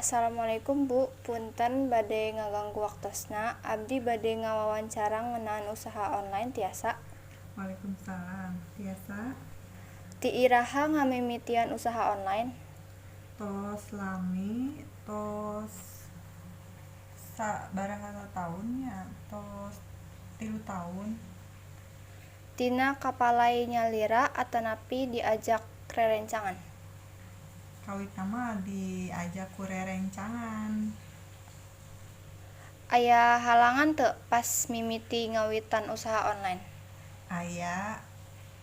Assalamualaikum, Bu. Punten bade ngaganggu waktosna, abdi bade ngawawancara ngeunaan usaha online, tiasa? Waalaikumsalam, tiasa. Ti iraha ngamimitian usaha online? Tos lami, tos sabaraha taun nya, tos 3 taun. Tina kapalai nyalira atanapi diajak rerencangan? Kawitna mah diajak ku rerencangan. Aya halangan teu pas mimiti ngawitan usaha online? Aya,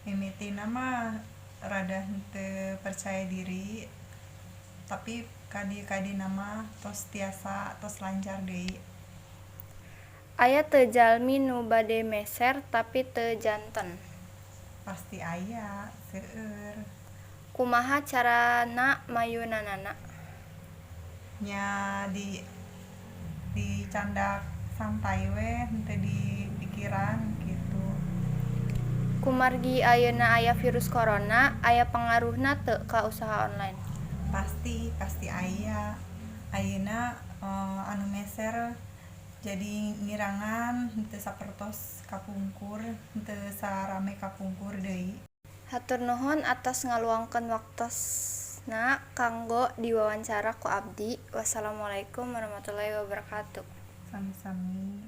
mimitina mah rada henteu percaya diri, tapi kadieu-kadieu mah tos tiasa, tos lancar deui. Aya teu jalmi nu bade meser tapi teu janten? Pasti aya, seueur. Kumaha carana mayunanana? Nya dicandak santai we, henteu dipikiran kitu. Kumargi ayeuna aya virus corona, aya pangaruhna teu ka usaha online? Pasti, pasti aya. Ayeuna anu meser jadi ngirangan, henteu sapertos kapungkur, henteu sarame kapungkur deui. Hatur nuhun atos ngaluangkeun waktosna kanggo diwawancara ku abdi. Wassalamualaikum warahmatullahi wabarakatuh. Sami-sami.